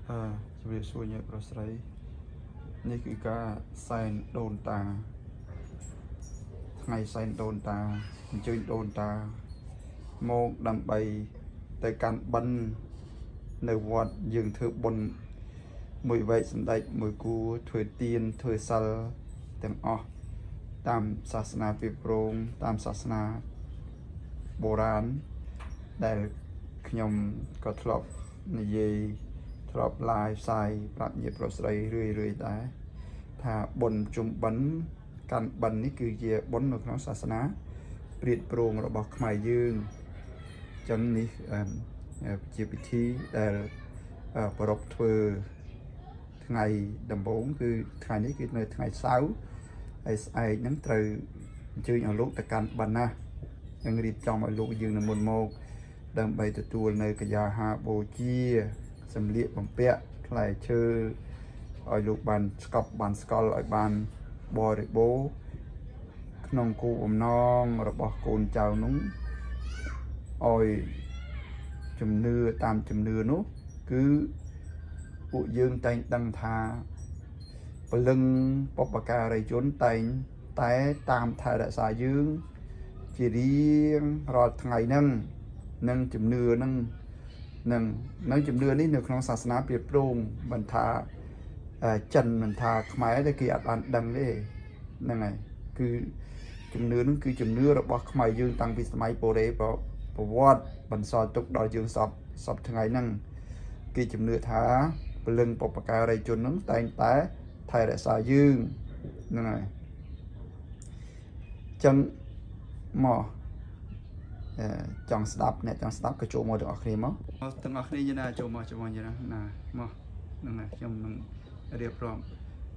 ជំរាបសួរញាតិប្រុសស្រីនេះគឺការសែនដូនតាថ្ងៃសែនដូនតាអញ្ជើញដូនតាមកដើម្បីទៅកាន់បិណ្ឌនៅវត្តយើងធ្វើបុណ្យមួយវែកសម្ដេចមួយគូធ្វើទានធ្វើសិលទាំងអស់តាមសាសនាពីព្រោងតាមសាសនាបុរាណដែលខ្ញុំក៏ធ្លាប់និយាយធ្លាប់ live ផ្សាយប្រាប់ញាតិប្រុសស្រីរឿយៗដែរថាបុណ្យជុំបិណ្ឌកាន់បិណ្ឌនេះគឺជាបុណ្យនៅក្នុងសាសនាព្រាតព្រងរបស់ខ្មែរយើងអញ្ចឹងនេះជាពិធីដែលប្រារព្ធធ្វើថ្ងៃដំបូងគឺថ្ងៃនេះគឺនៅថ្ងៃសៅរ៍ហើយស្អែកហ្នឹងត្រូវអញ្ជើញឲ្យលោកទៅកាន់បិណ្ឌណានឹងរៀបចំឲ្យលោកយើងនៅមុនមកដើម្បីទទួលនៅកយាហាបូជាសម្លៀកបំពាក់ផ្លែឈើឲ្យលោកបានស្កប់បានស្កល់ឲ្យបានបរិបូរណ៍ក្នុងគោលបំណងរបស់កូនចៅនោះឲ្យជំនឿតាមជំនឿនោះគឺពួកយើងតែងដឹងថាពលឹងបុព្វការីជនតែងតែតាមថែរក្សាយើងជារៀងរាល់ថ្ងៃហ្នឹងនឹងជំនឿហ្នឹងនឹងនឹងជំនឿនេះនៅក្នុងសាសនាព្រាព្រងមិនថាចិនមិនថាខ្មែរទេគេអត់បានដឹងទេហ្នឹងហើយគឺជំនឿហ្នឹងគឺជំនឿរបស់ខ្មែរយើងតាំងពីសម័យបុរេប្រវត្តិបន្សល់ទុកដល់យើងសពថ្ងៃហ្នឹងគេជំនឿថាពលឹងបុព្វការីជនហ្នឹងតែងតែថែរក្សាយើងហ្នឹងហើយចឹងមកចង់ស្ដាប់អ្នកចង់ស្ដាប់ក៏ចូលមកទាំងអស់គ្នាមកទាំងអស់គ្នាយណាចូលមកចូលមកយណាណាមកហ្នឹងហើយខ្ញុំនឹងរៀបរាប់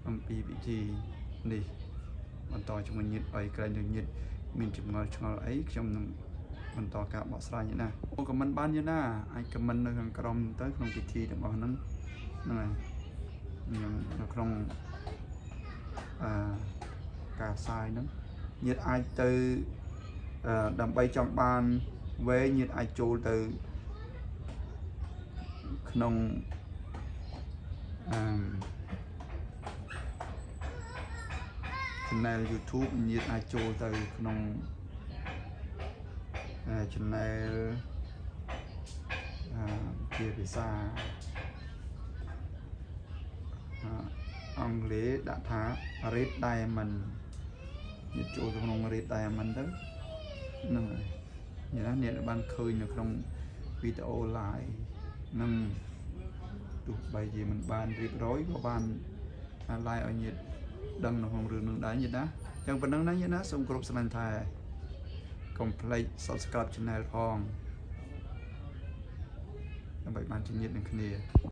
អំពីពិធីនេះបន្តជាមួយញាតិឲ្យក្រែងទៅញាតិមានចម្ងល់ឆ្ងល់អីខ្ញុំនឹងបន្តការបកស្រាយណាអូ comment បានយណាអាច comment នៅខាងក្រោមទៅក្នុងពិធីទាំងអស់ហ្នឹងហ្នឹងហើយខ្ញុំនៅក្នុងអឺការផ្សាយហ្នឹងញាតិអាចទៅដើម្បីចង់បានវែងញាតិអាចចូលទៅក្នុងអឺ channel YouTube ញាតិអាចចូលទៅក្នុង channel ជាភាសាអង់គ្លេសដាក់ថា Red Diamond ញាតិចូលទៅក្នុង Red Diamond ទៅហ្នឹងហើយញាតិណាអ្នកបានឃើញនៅក្នុងវីដេអូ live នឹងទោះបីជាមិនបានរៀបរយក៏បាន live ឲ្យញាតិដឹងនៅក្នុងរឿងនឹងដែរញាតិណាអញ្ចឹងប៉ុណ្ណឹងណាញាតិណាសូមគោរពស្រឡាញ់ថាកុំភ្លេច Subscribe Channel ផងដើម្បីបានជាញាតិនឹងគ្នា។